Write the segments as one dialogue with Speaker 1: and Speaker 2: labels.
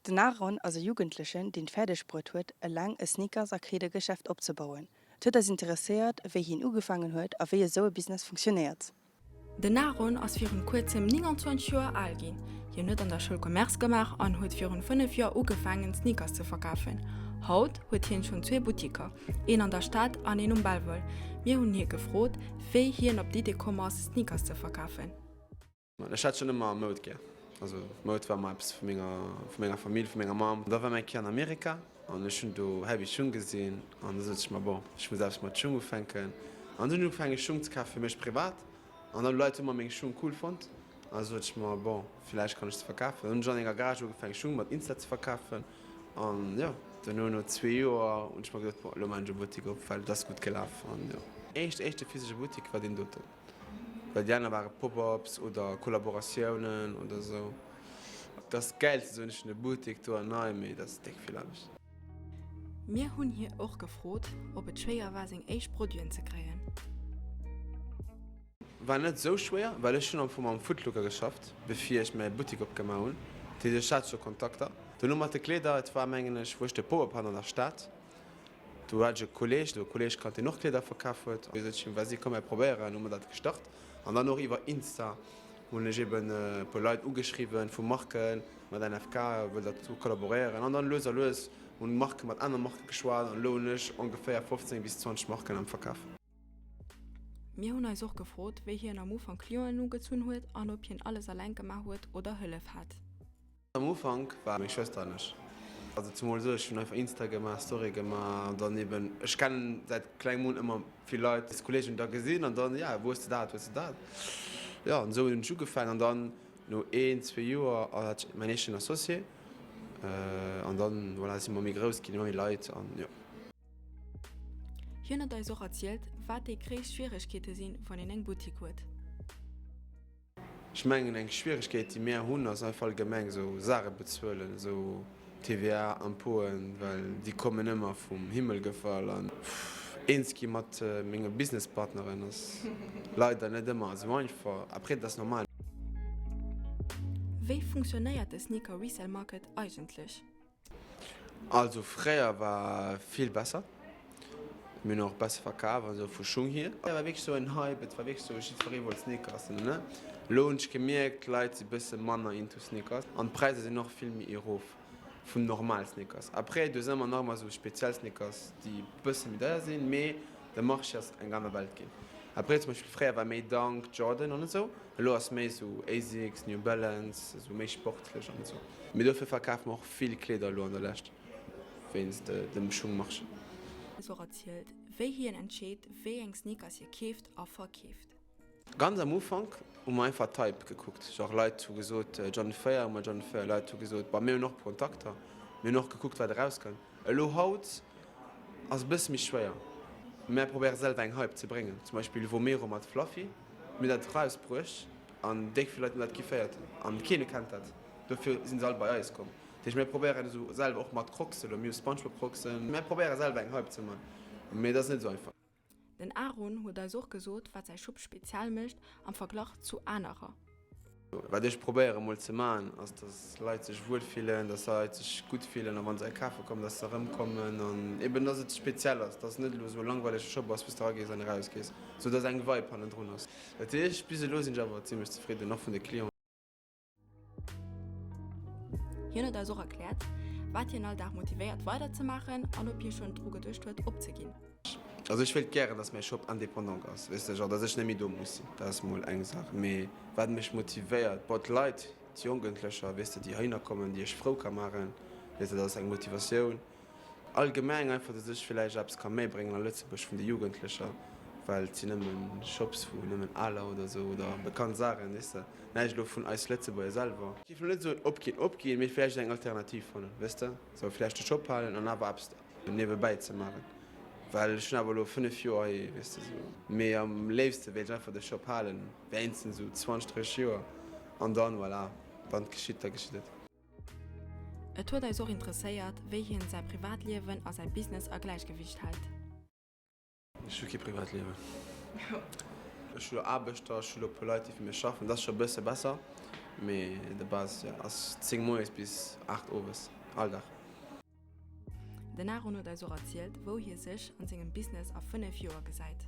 Speaker 1: Den Aaron ass e Jugendlechen, deen et fäerdeg bruet huet, eleng e Sneakers a Kleedergeschäft opzebauen. Et huet eis interesséiert, wéi hien ugefaangen huet a wéi esou e Business funktionéiert.
Speaker 2: Den Aaron ass virun kuerzem 29 Joer al ginn. Hien huet an der Schoul Commerce gemaach an huet virun 5 Joer ugefaangen Sneakers ze verkafen. Haut huet hien schonn zwee Buttiker, een an der Stad an een um Belval. Mir hunn hie gefrot, wéi hien op d'Idee komm ass, Sneakers ze verkafen.
Speaker 3: Ech hat schon ëmmer Moud gär. Also Moud war ëmmer eppes vu menger, vu menger Famill, vu menger Mamm. Da war meng Kéier an Amerika an ech hunn do heavy Schung gesinn an da sot ech mer, bon, ech muss eppes mat Schung ufänken. An dunn hunn ech ugefaange Schung ze kafe fir mech privat an dann hu Leit ëmmer meng Schung cool fonnt an da sot ech mer, bon, villäicht kann ech se verkafen. Dann hunn ech an enger Garage ugefaange Schung mat Insta ze verkafen an jo, duerno no zwee Joer hunn ech mer gesot, bon, elo maachen ech e Buttik op, well et ass gutt gelaf an jo. Éischt éischte physesche Buttik war deen doten. Well déi aner ware Pop-ups oder Kollaboratiounen oder sou. Et ass gäil ze soen, ech hunn e Buttek do an hei, mee et ass déck vill Aarbecht.
Speaker 2: Mir hunn hie och gefrot, ob et schwéier war seng éischt Produiten ze kréien.
Speaker 3: War net sou schwéier, well ech hunn am Fong mam Footlooker geschafft, bevir ech mäi Buttek opgemaach hunn. Dat heescht, ech hat scho Kontakter. Dono mat de Kleeder, et war mengen ech, wou ech de Pop-up hat an der Stad, Do hat ech e Kolleg, e Kolleg kannt, deen och Kleeder verkaf huet. Du sot ech him, Vas-y, komm mir probéieren. Hu mer dat gestart. An dann och iwwer Insta hunn ech eben e puer Leit ugeschriwwen vu Marken, mat NFK, wëllt der do kollaboréieren? An dann lues a lues hunn Marke mat aner Marke geschwat an elo hunn ech ongeféier 15 bis 20 Marken am Verkaf.
Speaker 2: Mir hunn eis och gefrot, wéi hien am Ufank Clienten ugezunn huet an ob hien alles eleng gemaach huet oder Hëllef hat.
Speaker 3: Am Ufank war meng Schwëster an ech, also zumol esou, ech hunn einfach Insta gemaach, Story gemaach an dann eben, ech kennen säit klengem un ëmmer vill Leit, s Kolleegen da gesinn an dann, ja wou hues de dat, wou hues de dat, jo an esou hunn ech ugefaangen an dann no een, zwee Joer hat ech mäin éischten Associé an dann voilà si mer méi grouss ginn, ëmmer méi Leit an jo.
Speaker 2: Hien huet eis och erzielt, wat déi gréisst Schwieregkeete sinn, wann een eng Boutique huet.
Speaker 3: Ech mengen eng Schwieregkeet déi mär hunn ass einfach allgemeng esou Saache bezuelen, esou TVA, Impôten, well déi kommen ëmmer vum Himmel gefall an eens gi mat menge Businesspartneren ass leider net ëmmer esou einfach. Après et ass normal.
Speaker 2: Wéi funktionéiert de Sneaker Resale Market eigentlech?
Speaker 3: Also fréier war vill besser, mir hunn och besser verkaf, also vu Schung hier. Et war wierklech sou en Hype, et war wierklech sou jiddweree wollt Sneakers ne. Elo hunn ech gemierkt d'Leit si bësse manner into Sneakers an d'Präisser sinn och vill méi erof vun normal Sneakers. Après du hues ëmmer nach ëmmer sou speziell Sneakers déi bësse méi deier sinn, mee de Marché ass eng aner Welt ginn. Après zum Beispill fréier war méi Dunk, Jordan an esou. Elo ass méi esou Asics, New Balance, esou méi sportlech an esou. Mee dofir verkafe mer och vill Kleeder elo an der Lescht wéinst dem Schungmarché.
Speaker 2: Eis och erzielt, wéi hien entscheet, wéi eng Sneakers hie keeft a verkeeft.
Speaker 3: Ganz am Ufank hu mer einfach Type gekuckt, genre Leit hu gesot John 4, hu mer John 4, Leit hu gesot, bon mir hunn och Kontakter, mir hunn och gekuckt wat erauskënnt. Elo haut ass e bësse méi schwéier, mär probéiere selwer eng Hype ze bréngen, zum Beispill Vomero mat Fluffy. Mir hunn dat erausbruecht an déck vill Leit hunn dat kifféiert an keen kennt dat. Dofir sinn se all bei eis komm. Dat heescht mir probéieren esou selwer och mat Crocs elo, mir hu Spongebob Crocsen, mir probéiere selwer eng Hype ze man, mee et ass net esou einfach.
Speaker 2: Den Aaron huet eis och gesot wat säi Shop speziell mécht am Verglach zu anerer.
Speaker 3: Wat ech probéiere mol ze man ass dass Leit sech wuel fillen, dass Leit sech gutt fillen a wann se hei kafe kommen, dass se erëmkommen an eben dass et speziell ass, dass et net elo esou e langweilege Shop ass wou s de eragees an erausgees, sou dass eng Vibe hannendrun ass. Dat heescht bis elo sinn ech awer zimlech zefridden, och vun de Clienten.
Speaker 2: Hien huet eis och erkläert, wat hien all Dag motivéiert weider ze maachen an ob hie schonn dru geduecht huet opzeginn.
Speaker 3: Also ech wéilt gären, dass mäi Shop indépendant ass, weess de, genre dass ech net méi do muss sinn, dat ass mol eng Saach. Mee wat mech motivéiert, bon d'Leit, d'Jongendlecher, weess de, déi heihinner kommen, déi ech frou ka maachen, weess de, dat ass eng Motivatioun. Allgemeng einfach, dass ech villäicht eppes ka méi bréngen a Lëtzebuerg vun de Jugendlecher, well et sinn nëmmen Shops wou nëmmen aler oder sou oder bekannt Saachen, weess de, näischt elo vun eis Lëtzebuerger selwer. Ech géif elo net soen opginn, opginn, mee villäicht eng Alternativ fannen, weess de, sou villäicht de Shop halen an awer eppes niewebäi ze maachen, well ech hunn awer elo 5 Joer hei, weess de sou. Mee am léifste wéilt ech einfach de Shop halen, wéinstens esou 20, 30 Joer an dann, voilà, wann et geschitt, da geschitt et.
Speaker 2: Et huet eis och interesséiert, wéi hien säi Privatliewen a säi Business a Gläichgewiicht hält.
Speaker 3: Ech hu kee Privatliewen. Ech hu lo Aarbechter, ech hu lo e puer Leit, déi fir mech schaffen. Dat ass scho e bësse besser. Mee de base jo ass 10 moies bis 8 owes, all Dag.
Speaker 2: Den Aaron huet eis och erzielt, wou hie sech an sengem Business a 5 Joer gesäit.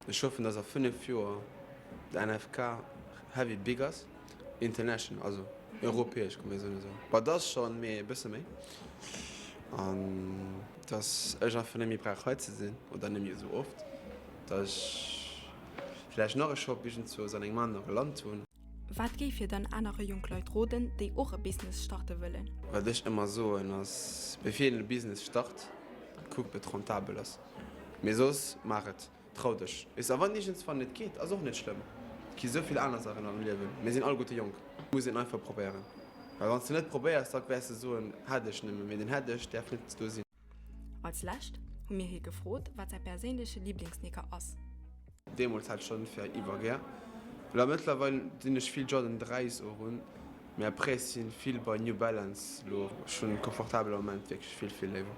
Speaker 3: Ech hoffen dass a 5 Joer de NFK heavy big ass, international, also europäesch, komm mir soen esou. Bon et ass schonn, mee e bësse méi. An dass ech einfach net méi brauch hei ze sinn oder net méi esou oft, dass ech vläicht nach e Shop iergendzwous an engem anere Land hunn.
Speaker 2: Wat géif hie dann anere jonk Leit roden, déi och e Business starte wëllen?
Speaker 3: Wat ech ëmmer soen ass, bevir een e Business start, kuck ob et rentabel ass. Mee soss, maach et, trau dech. Weess a wann iergendswann net geet, ass och net schlëmm. Et gi sou vill aner Saachen am Liewen. Mir sinn alleguerte jonk, et muss een einfach probéieren. Well wann s de net probéiers, da wäers de soen, hätt ech nëmmen. Mee den hätt ech däerf net do sinn.
Speaker 2: Als lescht hu mir hie gefrot, wat säi perséinleche Liblingssneaker ass.
Speaker 3: Deemools hat ech schonn fir iwwer gär. Elo mëttlerweil dinn ech vill Jordan 3 s orun, mee après ech sinn vill bei New Balance elo. Ech hunn komfortabel am Moment wierklech vill vill léiwer.